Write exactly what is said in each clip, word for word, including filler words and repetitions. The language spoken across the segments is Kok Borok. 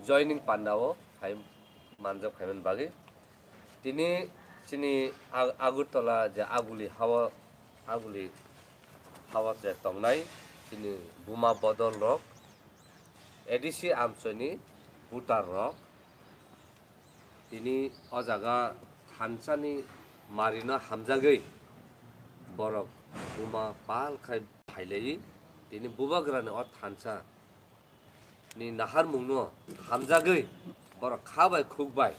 joining panda o phai manjak phaimani bagwi. Tini chini Ag-, Agartala je Aguli hawa, Aguli hawa je tongnai chini buma bodol rok, A D C amchoi ni voter rok, tini o jaga thansa ni mari no hamjagwi borok buma pal khai phailai, tini bubagra ni o thansa ni naharmung no hamjagwi borok kha bai khuk bai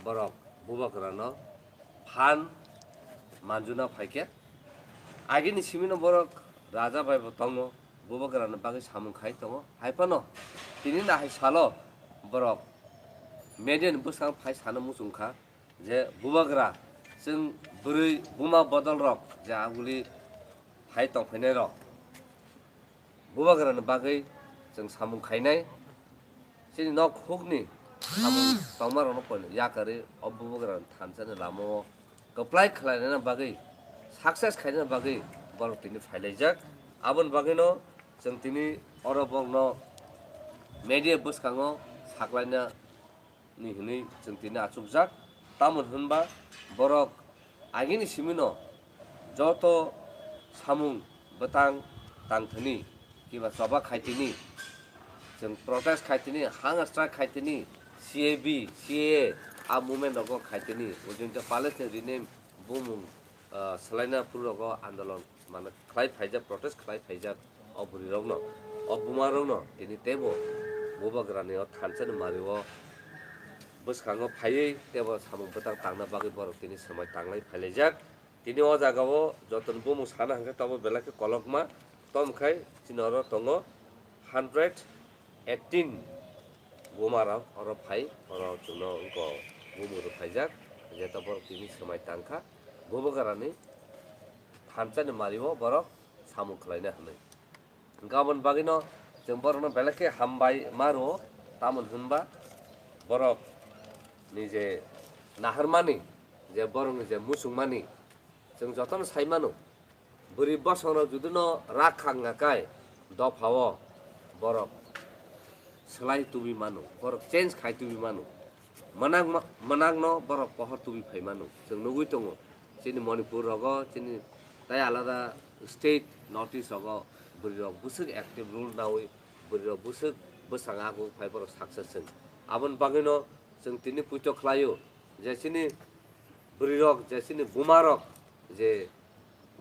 borok bubagra no phan manjuna phaikhe. Agini simi no borok raja bai bo tongo, bubagra ni bagwi samung khai tongo. Hai phano tini nahai salo borok media ni bwskango phai sana muchung kha je bubagra chwng bwrwi buma bodol rok je Aguli phai tongphainai rok bubagra ni bagwi chwng samung khainai. Chini nok hukni samung tongmarokno poino yakarwi o bubagrani thansa ni lama o kwplai khlainani bagwi, success khainani bagwi borok tini phailaijak. Aboni bagwino chwng tini oro borokno media bwskango saklaina ni hwnwi chwng tini achukjak. Tamoni hwnba borok agini simino joto samung bwtang tangthani kiba choba khaitini, chwng protest khaitini, hunger strike khaitini, C A B, C A A a movement rogo khaitini, ujungja Palestine rename bumung, ah, swlaina phuru rogo andolon mane khlai phaijak, protest khlai phaijak o bwrwirokno, o bumarokno tini teibo bubagrani o thansani mario bwskango phaiwi teibo samung bwtang tangna bagwi borok tini swmai tanglai phailaijak. Tini o jagao jotoni bumung sana hwnkhe tobo belai khe kolokma, tomkhai chini oro tongo hundred eighteen bumarok oro phai, oro chwngno wngkha bumung rwphaijak, je to borok tini swmai tangkha, bubagrani thansani mario borok samung khlaina hwnwi. Hwnkhe aboni bagwino chwng borokno belai khe hambai ma rwo, tamoni hwnba borok ni je naharmani, je borokni je muchungmani, chwng jotono sai mano, bwrwi bosongrok judino rak khang nakai dophao borok swlai tubi mano, borok change khai tubi mano. Mwnakma-, mwnakno borok pohor tubi phai mano. Chwng nugwi tongo, chini Manipur rogo, chini tai alada state, North East rogo bwrwirok bwswk active role nawi, bwrwirok bwswk bwsang ago phai borok success wng. Aboni bagwino chwng tini puito khlaio je chini bwrwirok, je chini bumarok, je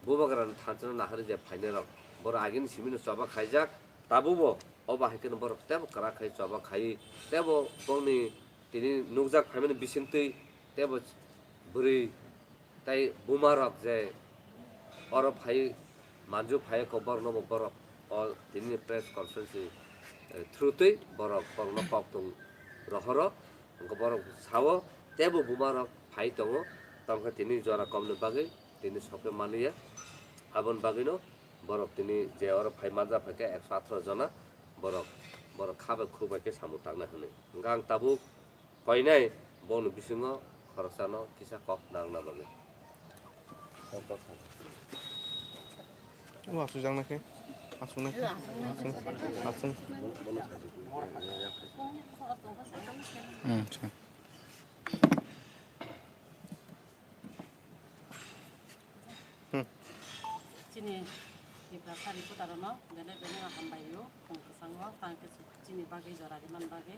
bubagrani thansano naharwi je phainairok, borok agini simino choba khaijak, tabukbo o bahai kheno borok teibo kwrak khai choba khai, teibo bongni tini nukjak phaimani bisingtwi teibo bwrwi tei bumarok je oro phai manju phai kok borokno bo borok o tini press conference ni, eh, through twi borok borokno kok tung rohoro, hwnkhe borok sao teibo bumarok phai tongo, tongkhe tini jora komni bagwi tini sokhe manliya. Aboni bagwino borok tini je oro phai manja phaikhe ekso atharo jona borok, borok kha bai khuk bai khe samung tangna hwnwi. Hwnkhe ang tabuk koinai bongni bisingo khoroksano kisa kok nangna bagwi. O asukjak nakhe, asuk nakhe, asuk, asuk. Hmm, sa. Hmm. Chini Tiprasa reporter-no belai belai hambai o, khung kwchango, tang khe chini bagwi jora rimani bagwi.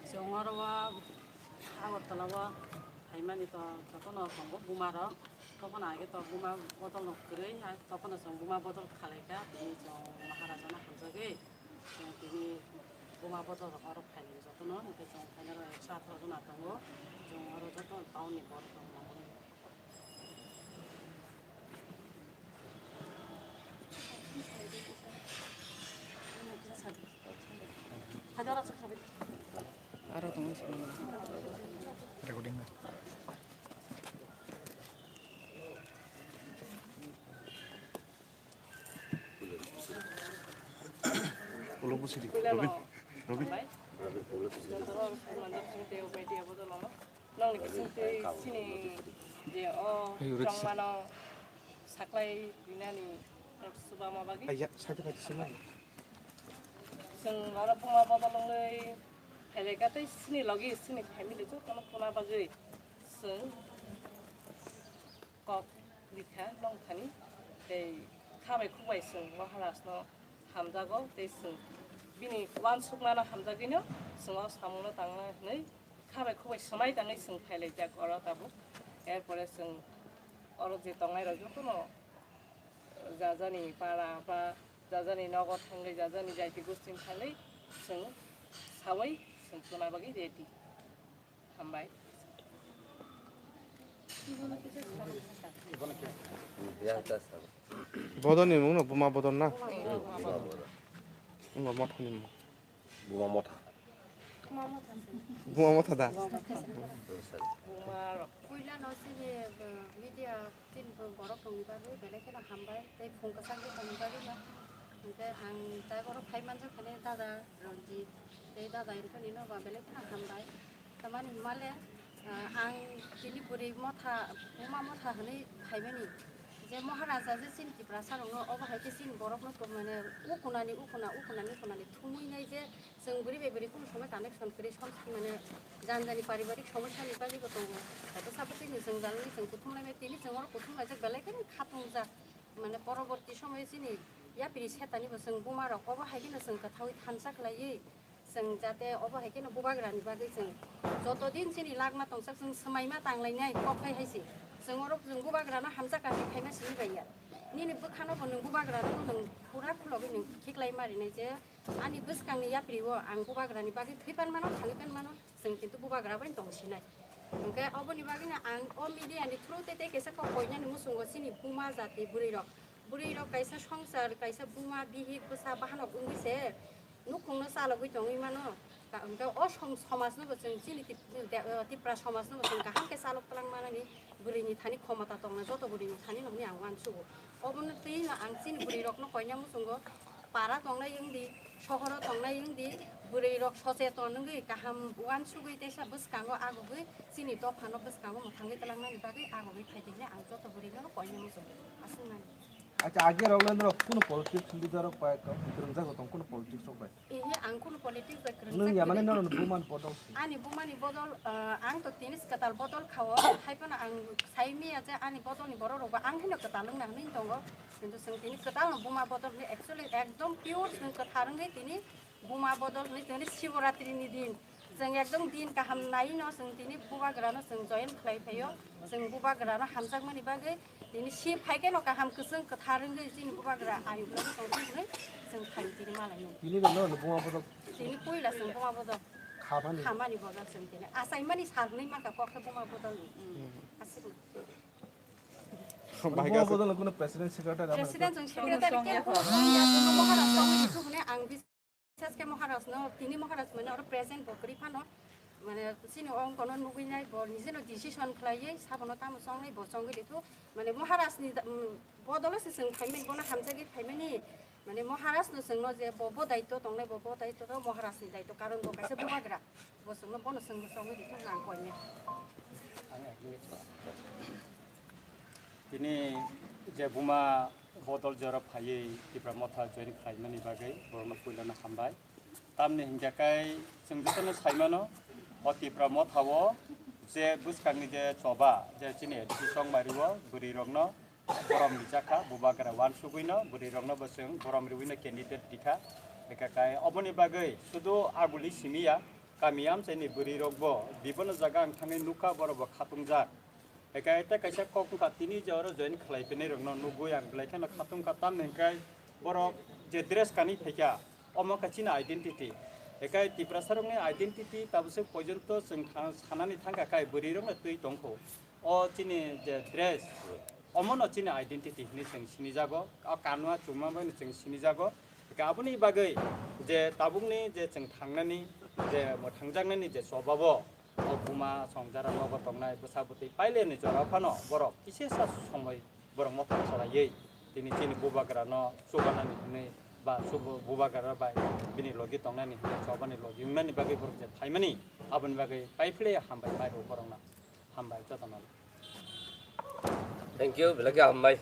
Chwng oro o Agartala o phaimani to jotono tongo buma rok, tobono age to buma bodol no kwrwi, tobono chwng buma bodol khalaikha, tini chwng Maharaja no hamjagwi, chwng tini buma bodol rok oro phainai jotono, hwnkhe chwng phainai rok ekso atharo jona tongo, chwng oro joto town ni borok rok. Aro tongo sini. Recording na. Ulo busidi. Robin. Robin. Nongni kising twi chini je o Ayo, riksa. Chongmano saklai rinani rok subama bagwi. Aya, side by side. Chwng oro buma bodol wngwi Gatei sini logi sini family jotono tuna bagwi chwng kok rikha nongthani tei khabai khubai chwng Maharajno hamjago tei chwng bini uansukmano hamjagwino chwng o samungno tangna hwnwi khabai khubai swmai tangwi chwng phailaijak oro tabuk. Erpore chwng oro je tongnairok jotono jajani para ba jajani nogo thangwi jajani jaiti gostin thangwi chwng sawi chwng tuna bagwi ready. Hambai. Bodolni mung no buma bodol na? Wngkha mothani mung. Buma motha. Buma motha da? Puila no sini media tin borok tongni bagwi belai kheno hambai tei phung kwchangwi tongni bagwi no. Hwnkhe ang tei borok phai manjak khane dada Ranjit tei dada Anthony no ba belai kheno hambai. Tamani hwnmale, ah, ang tini bwrwi motha, buma motha hwnwi phaimani. Je Maharaja je chini Tiprasa rokno, obo hai khe chini borokno to mane ukunani, ukuna, ukunani, ukunani thumwi nai je chwng bwrwi bai bwrwi kunu somoi connection kwrwi som-, mane jani jani paribarik somosya ni bagwi bo tongo. Joto sabo tini jwngjalni chwng kuthum laimai, tini chwng oro kuthum laijak belai khe khatungjak. Mane poroborti somoyo chini yapri setani bo chwng buma rok obo hai kheno chwng kwthaui thansa khlaiwi. Chwng jate obo hai kheno bubagrani bagwi chwng joto din chini lagma tongsak chwng swmaima tanglainai kok hai hai se. Chwng oro chwng bubagrano hamjak kami khaima simi bai ya. Nini bwkhano bo nwng bubagrano nwng pura khulogwi nwng khiklai marinai je ani bwskangni yaprio ang bubagrani bagwi thwi pan mano, thangwi pan mano, chwng kintu bubagra bai tong sinai. Hwnkhe oboni bagwino ang o media ni through tei tei kaisa kok koinani muchungo chini buma jati bwrwi rok. Bwrwi rok kaisa songsar, kaisa buma, bihik, bwsa, bahanok wngwi se nukhungno chalogwi tongwi mano. Ka-, hwnkhe o som-, somajno bo chwng chini Tip-, de-, o, Tipra somajno bo chwng kaham khe chalok twlang manani bwrwini thani khomota tongna joto bwrwini thani no hwnwi ang uansugo. Obono twi no ang chini bwrwi rokno koina muchungo para tongnai wngdi, sohoro tongnai wngdi, bwrwi rok socheton wngwi kaham uansugwi teisa bwskango agugwi chini dophano bwskango mwthangwi twlangnani bagwi agugwi phaidi hwnwi ang joto bwrwino koina muchungo. Aswknani. Acha, agi rok le norok kuno politics leader rok bai kwrwngjak tong, kuno politics rok bai? Ehe, ang kuno politics bai kwrwngjak. Nung ya mane kwrwi. Norok ni buma ni bodol si. Ani buma ni bodol, ah, ang to tini kwtal bodol khao, hai phano ang sai miya je ani bodol ni borok rok ba ang hino kwtal wngna hwnwi tongo. Kintu chwng tini kwtal no buma bodol hwnwi actually ekdom pure chwng kwthar wngwi tini buma bodol hwnwi tini Shivaratri ni din. Chwng ekdom din kaham nai no chwng tini bubagra no chwng join khlai phaio. Chwng bubagra no hamjakmani bagwi tini si phai khe no kaham kwchwng kwthar wngwi chini bubagra ayuk no chwng tini chwng thang tini malai no. Tini no no buma bodol. Tini puila chwng buma bodol. Khamani. Khamani bodol chwng tini. Achaimani sal hwnwi mankha kok khe buma bodol ni. Hmm. Aswk no. Buma bodol no kuno president secretary ama. President chwng secretary khe kuno ya chwng Maharaj tongwi hwnwi ang bis Bises khe Maharaj no, tini Maharaj mane oro present bo kwrwi phano, mane chini ongkono nugwi nai, bo nijeno decision khlaiwi sabono tamo chongnai bo chongwi rikhu, mane Maharaj ni da-, um, bodolo se chwng phaimani, bono hamjagwi phaimani, mane Maharaj no chwngno je bo, bo daityo tongnai, bo, bo daityo to Maharaj ni daityo, karon bo kaisa bubagra, bo chwngno bono chwngno chongwi rikhu nang koine. Tini je buma bodol jora phaiwi Tipra Motha join khlaimani bagwi borokno puilano hambai. Tamni hinkhe kai chwng jotono saimano, o Tipra Motha o je bwskangni je choba, je chini A D C chongmari o bwrwi rokno borom rijak kha, bubagra uansugwino bwrwi rokno bo chwng borom riwino candidate rikha. Hinkhe kai oboni bagwi sudu aguli simi ya, kami amchaini bwrwi rokbo bibono jaga ang thangwi nukha, borokbo khatungjak. Hinkhe tei kaisa kok wngkha, tini je oro join khlai phinai rokno nugwi ang belai kheno khatung kha, tamni hinkhe borok je dress kanwi phaikha, omo wngkha chini identity. Hinkhe Tiprasa rokni identity tabuk se porjonto chwng tha-, sanani thangkha, kai bwrwi rokno twi tongkho. O chini je dress, omono chini identity hinwi chwng sinijago, o kanwa chuma bai chwng sinijago. Hinkhe aboni bagwi je tabukni je chwng thangnani, je mwthangjaknani je chobabo, o buma songjara nogo tongnai bwsa bwtwi paileni jora phano borok kisisa somoi borok mothang cholaiwi tini chini bubagrano chubanani hwnwi ba chubu-, bubagra bai bini logi tongnani hwnwi chobani logi wngnani bagwi borok je phaimani aboni bagwi paiphle hambai mai rw borokno hambai jotono. Thank you, belai khe hambai.